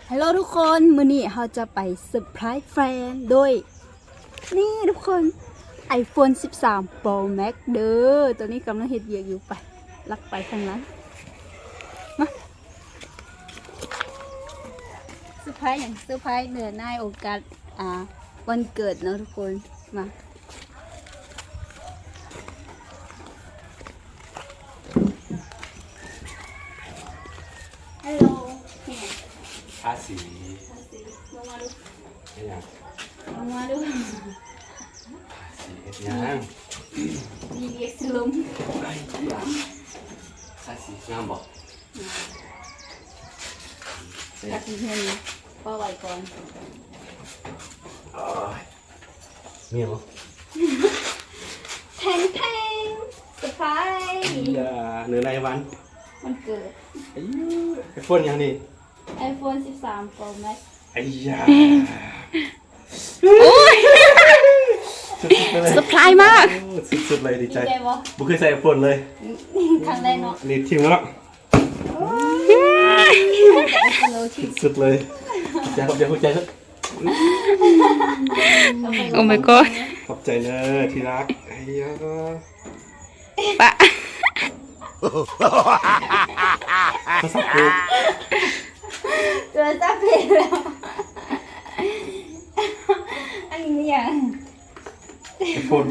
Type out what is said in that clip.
Hello ທຸກຄົນ ມື້ນີ້ເຮົາຈະໄປເຊີໄພຣສ໌ແຟນໂດຍ ນີ້ທຸກຄົນ iPhone ສິບສາມ Pro Max ເດີ. ໂຕນີ້ກຳລັງເຮັດວຽກຢູ່ ໄປ ລັກໄປທາງນັ້ນ ມາ ເຊີໄພຣສ໌ຫຍັງ? ເຊີໄພຣສ໌ເນື່ອງໃນໂອກາດ ອ່າ ວັນເກີດເນາະທຸກຄົນ ມາ. Hello ທາສີ ທາສີ ລົງມາດູ ເຮັດຫຍັງ? ລົງມາດູ ທາສີເຮັດຫຍັງ? ມີວຽກສະຫຼຸມ ໄອ້ຍາ ທາສີງາມບໍ່? ງາມ ທາສີເຮືອນນີ້ ພໍໄວ້ກ່ອນ ໂອ້ຍ. ມີຫຍັງບໍ່? ແພງໆ ເຊີໄພຣສ໌ ອາ ເນື່ອງໃນວັນ ວັນເກີດ ໄອໂຟນຫຍັງນີ້? iPhone ສິບສາມ Pro Max ໄອ້ຍາ ໂອ້ຍ ສຸດໆໄປເລີຍ ເຊີໄພຣສ໌ມາກ ໂອ້ ສຸດໆເລີຍ ດີໃຈ ດີໃຈບໍ່? ບໍ່ເຄີຍໃຊ້ iPhone ເລີຍ ຄັ້ງແລກເນາະ ນີ້ຖິ້ມແລ້ວເນາະ. ໂອ້ຍ ສຸດໆເລີຍ ຂອບໃຈ ຂອບໃຈ ຂອບໃຈ Oh my god ຂອບໃຈເດີທີ່ລັກ ໄອ້ຍາ ປະ ໂທລະສັບກູ ໂທລະສັບເພແລ້ວ ອັນນີ້ຫຍັງ? iPhone